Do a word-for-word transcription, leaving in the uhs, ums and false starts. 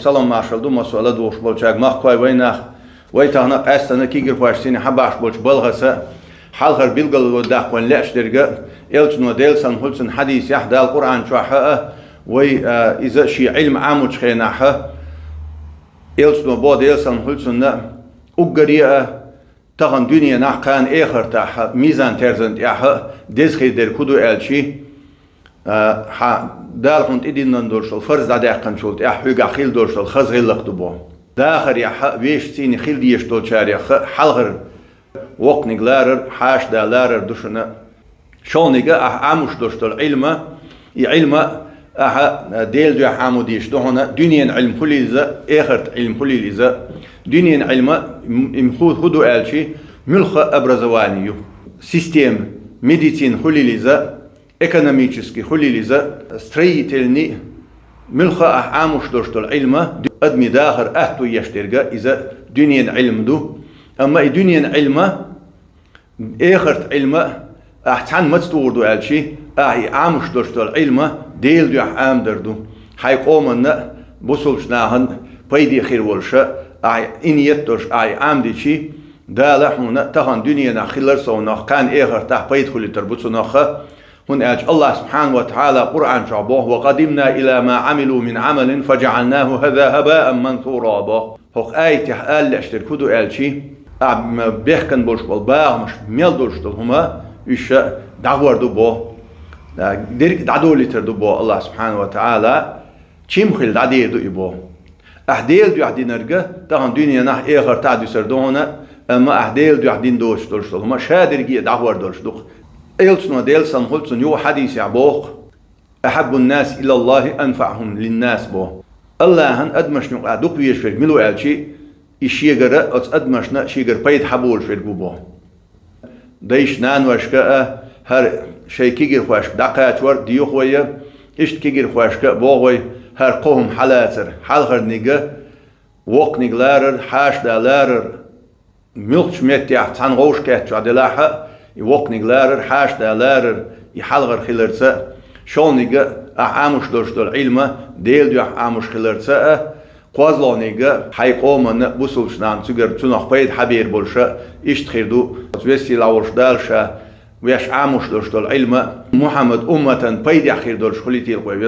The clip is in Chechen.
Салам-маршал ду массо а ладугӀуш болчаьрга, махкой вайнах, вай тахана къаьстана кегирхошца цхьана хьабахьаш болча балхаца, хьалхара билгало даккха вайна лаьаш дерг, элчано, Даьла салам хилда цунна, хьадисехь, Дала Къуръан чохь а, вай, а, иза шен Ӏилма Ӏамочу хенахь а, элчано боху, Даьла салам хилда цунна, уггаре а, тахана дуьненахь, кхана эхартахь, мизан-терзан тӀехь деза хир дерг хӀун ду аьлча, а, хьан Дала хьуна тӀедиллина долуш долу фарз дӀадаьккхинчул тӀаьхьа хьоьгахь хила долуш долу хаза гӀиллакх ду боху. Дахарехь а, вешан цӀийнан хила дезаш долчарех а хьалхара воккханиг ларар, хьаша да ларар ду шуна. ШолгӀаниг а, ахь Ӏамош долуш долу Ӏилма, и Ӏилма ахьа, а, Делан дуьхьа Ӏамо дезаш ду хьуна, дуьненан Ӏилма хуьлийла иза, эхартан Ӏилма хуьлийла иза. Дуьненан Ӏилма, м, им хӀу-, хӀун ду аьлча, муьлхха а образование ю. Система, медицина хуьлийла иза, экономический хуьлийла иза, строительный, муьлхха а ахь Ӏамош долуш долу Ӏилма, ду-, адамийн дахар аьтто еш дерг а иза дуьненан Ӏилма ду. Амма и дуьненан Ӏилма, эхартан Ӏилма ахь цхьаьна маца тухур ду аьлча, ахь и Ӏамош долуш долу Ӏилма Делан дуьхьа Ӏамадар ду. Хьайн къоманна а, бусулбачу нахана а пайде хир волуш а, ахь и ниет долуш, ахь и Ӏамадича, Дала хьуна тахана дуьненахь хилар совнах, кхана эхартахь пайда хуьлуьйтур бу цунах а, хӀунда аьлча Аллах субхьанаху ва тахьала Къуръан чохь боху: «Ва къадимна иля ма Ӏамилу мин Ӏамалин фаджаӀалнаху хӀабаан мансура», боху. ХӀокху аятехь ала лаьаш дерг хӀун ду аьлча, ахь м-, бехкан болуш болу багӀамаш, мел долуш долу хӀума, уьш а дӀагӀор ду боху. Дерг а дӀадолийтар ду боху Аллах субхьанаху ва тахьала, чим хилла дӀадер ду и боху. Ахь Делан дуьхьа динарг а тахана дуьненахь, эхартахь а дуьсур ду хьуна, амма ахь Делан дуьхьа дина доцуш долуш долу хӀума шадерриге а дӀагӀор долуш ду-кх. Элчано, Делан салам хуьлда цунна, юха хьадисехь боху-кх: «Ахьаббун-наси илаллахӀи анфаӀухӀум лин-нас», боху. Аллахьан адамашна юкъахь дукха везаш верг мила ву аьлча, и шегара, оцу адамашна шегара пайда хьаболуш верг ву боху. Дайшка, наношка а, хӀара шайн кегирхошка дӀакхачор а доьху вай, иштта кегирхошка а боху вай, хӀара кхо хӀума хьалацар, хьалхарниг а, воккханиг ларар, хьаша да ларар, муьлххачу меттехь цхьана вовшахкхетта чохь делахь а, и воккханиг ларар, хьаша да ларар, и хьалхара хиларца а, шолгӀаниг а, ахь Ӏамош долуш долу Ӏилма Делан дуьхьа Ӏамош хиларца а, кхозлагӀниг а, хьайн къоманна а, бусулбачу нахана а цуьнах пайда хьабер болуш а, иштта хир ду. Веза-сийлахь волуш Дала Ша вешан Ӏамош долуш долу Ӏилма Мухьаммадан умматан пайдехь хир долуш хуьлийтийла-кх вай, веза